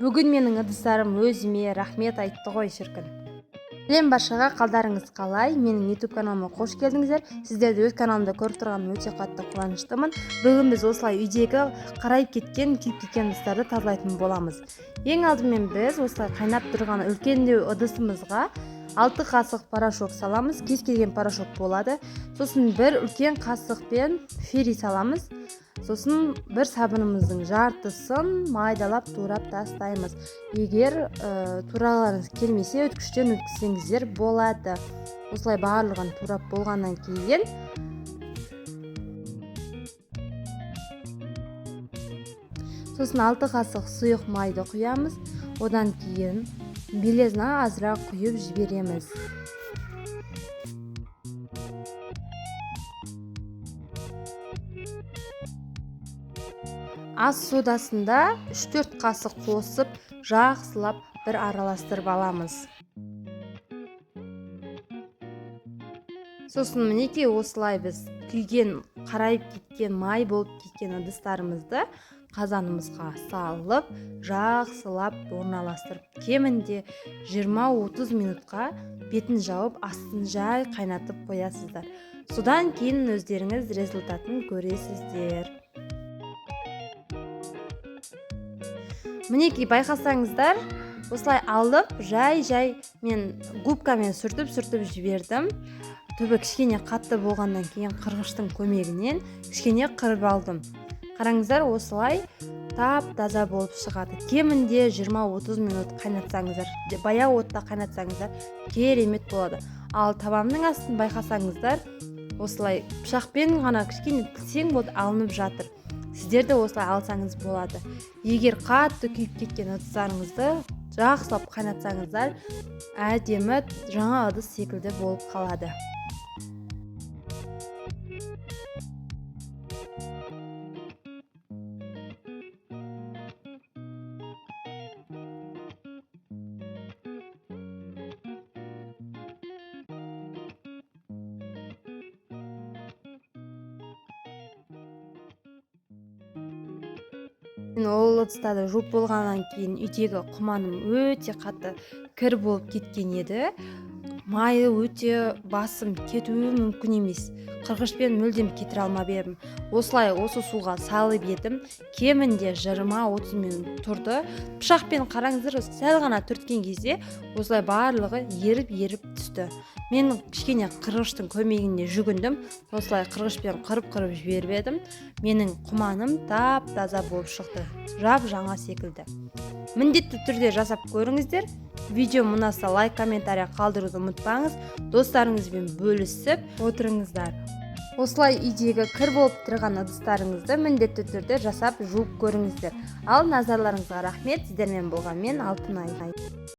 Бүгін менің ыдыстарым өзіме рахмет айтты ғой, шіркін. Сәлем баршаға, қалдарыңыз қалай? Менің YouTube каналыма қош келдіңіздер. Сіздерді өз каналымда көріп тұрғаныма өте қатты қуаныштымын. Бүгін біз осылай үйдегі қарайып кеткен, күйіп кеткен ыдыстарды тазалайтын боламыз. Ең алдымен біз осылай қайнап тұрған үлкендеу ыдысымызға 6 қасық порошок саламыз. Кез келген порошок болады. Сосын бір үлкен қасықпен Фейри саламыз. Сосын бір сабынымыздың жартысын майдалап турап тастаймыз. Егер турағыларыңыз келмесе, өткіштен өткізсеңіздер болады. Осылай барлығын турап болғаннан кейін сосын 6 қасық сұйық майды құямыз. Одан кейін Белизна азырақ құйып жібереміз. Ас содасында 3-4 қасық қосып, жақсылап бір араластырып аламыз. Сосын мінекей осылай біз күйген, қарайып кеткен, май болып кеткен ыдыстарымызды қазанымызға салып, жақсылап орналастырып, кемінде 20-30 минутқа бетін жауып, астын жай қайнатып қоясыздар. Содан кейін өздеріңіз результатын көресіздер. Мінекей, байқасаңыздар, осылай алып, жай-жай мен губкамен сүртіп-сүртіп жібердім. Түбі кішкене қатты болғаннан кейін қырғыштың көмегінен кішкене қырып алдым. Қараңыздар, осылай тап-таза болып шығады. Кемінде 20-30 минут қайнатсаңыздар, баяу отта қайнатсаңыздар, керемет болады. Ал табамның астын байқасаңыздар, осылай пышақпен ғана кішкене тілсең болды, алынып жатыр. Сіздер де осылай алсаңыз болады. Егер қатты күйіп кеткен ыдыстарыңызды жақсылап қайнатсаңыздар, әдемі жаңа ыдыс секілді болып қалады. Мен ол ыдыстарды жуып болғаннан кейін үйдегі құманым өте қатты кір болып кеткен еді. Майы өте басым, кетуі мүмкін емес. Қырғышпен мүлдем кетіре алмап едім. Осылай осы суға салып едім, кемінде 20-30 минут тұрды. Пышақпен қараңыздар, сәл ғана түрткен кезде осылай барлығы еріп-еріп түсті. Мен кішкене қырғыштың көмегіне жүгіндім. Осылай қырғышпен қырып-қырып жіберіп едім. Менің құманым тап-таза болып шықты. Жап жаңа секілді. Міндетті түрде жасап көріңіздер. Видео ұнаса лайк, комментарий қалдыруды ұмытпаңыз. Достарыңызбен бөлісіп отырыңыздар. Осылай үйдегі кір болып тұрған ыдыстарыңызды міндетті түрде жасап жуып көріңіздер. Ал назарларыңызға рахмет. Сіздермен болған мен, Алтынай.